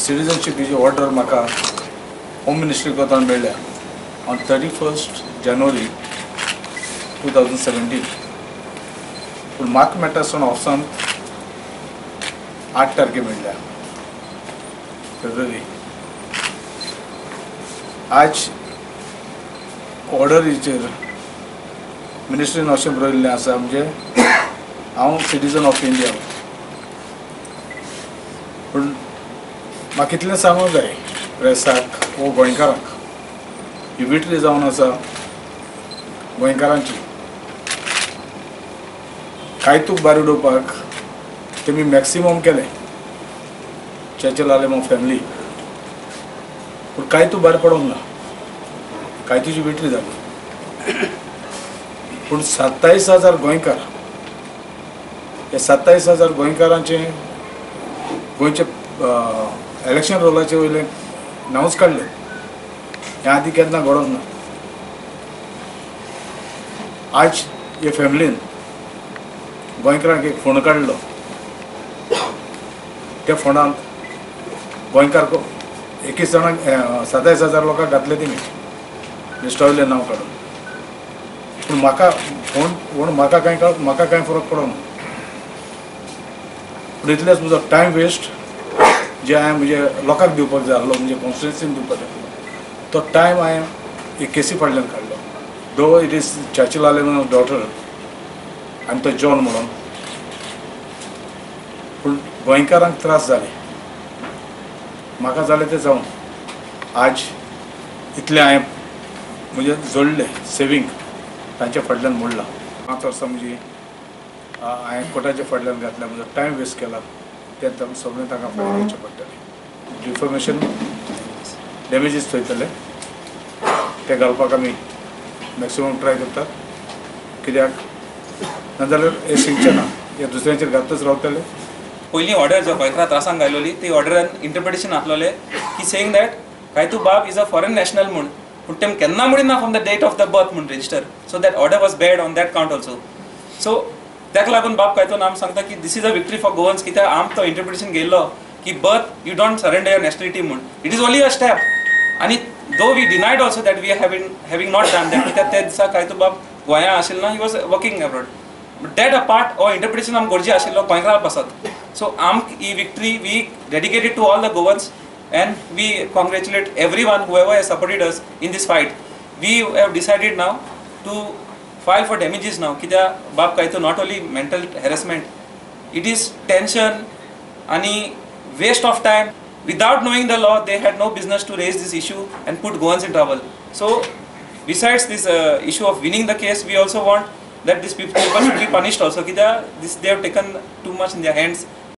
सिटीजनशिपीची order म्हाका home ministry कडल्यान मेळ्ळ्या ऑन 31 जानेवारी 2017. पूण म्हाका मेळटा आसतना ऑफिसांत 8 तारखे मेळ्ळ्या फेब्रुवारी. आज ऑर्डरीचेर मिनिस्ट्रीन अशें बरयल्लें आसा, म्हणजे हांव सिटीजन ऑफ इंडिया. पूण म्हाका इतलें सांगूंक जाय प्रेसाक वो गोंयकारांक, ही विटली जावन आसा गोंयकारांची. कायतूक भायर उडोवपाक तेमी मॅक्सिमम केलें, चर्चिल आलेमांव फॅमिली, पूण कायतू भायर पडोंक ना, कायतूची विटली जाली. पूण 27,000 गोंयकार, हे 27,000 गोंयकारांचे गोंयचे इलेक्शन रोलाचे वयलें नांवच काडलें, हें आदी केन्ना घडोंक ना. आज हे फॅमिलीन गोंयकारांक एक फोंड काडलो, त्या फोंडांत गोंयकार 21 जाणांक 27,000 लोकांक घातले तिणी लिस्टा वयलें नांव काडून. पूण म्हाका फोंड म्हूण म्हाका कांय म्हाका कांय फरक पडना. पूण इतलेंच म्हजो टायम वेस्ट जे हांवें म्हणजे लोकांक दिवपाक जाय आसलो, म्हणजे कॉन्स्टिट्युन्सीन दिवपाक जाय आसलो, तो टायम हांवें एक केसी फाटल्यान काडलो. दो it is Churchill Alemao daughter आनी तो जॉन म्हणून. पूण गोंयकारांक त्रास जाले, म्हाका जालें तें जावन. आज इतलें हांवें म्हणजे जोडलें सेवींग तांच्या फाटल्यान मोडलां. 5 वर्सां म्हणजे हांवें कोर्टाच्या फाटल्यान घातल्या, म्हजो टायम वेस्ट केला, तें सगळें तांकां फायल करचें पडटलें. डिफॉर्मेशन डॅमेजीस थंयतले ते घालपाक आमी मॅक्सिमम ट्राय करतात, कित्याक नाजाल्यार हें शिकचें ना, हे दुसऱ्यांचेर घातच रावतले. पयलीं ऑर्डर जो गोंयकारां त्रासांक घायलोली ती ऑर्डरान इंटरप्रिटेशन आसलोलें की सेईंग that कायतू बाब is a foreign national म्हूण, पूण तेम केन्ना म्हणून ना from the date of the birth म्हूण register. So that order was bad on that count also. So ताका लागून बाब कायतून आम सांगता की this is a victory for Goans, कित्याक आम तो इंटरप्रिटेशन घेयल्लो की birth you don't surrender your nationality म्हूण, it is only a step. आनी though we denied also that we having not done that, कित्याक त्या दिसा कायतू बाब गोंया आशिल्लो ना, he was working abroad. But that apart हो इंटरप्रिटेशन आम गरजे आशिल्लो गोंयकारां पासत. सो आम ही victory we dedicated to all the Goans and we congratulate everyone whoever has supported us in this fight. We have decided now to file for damages now. कित्याक बाब कायतो not only mental harassment, it is tension आनी waste of time. Without knowing the law, they had no business to raise this issue and put Goans in trouble. So besides this issue of winning the case, we also want that these people should be punished also. कित्याक this they have taken too much in their hands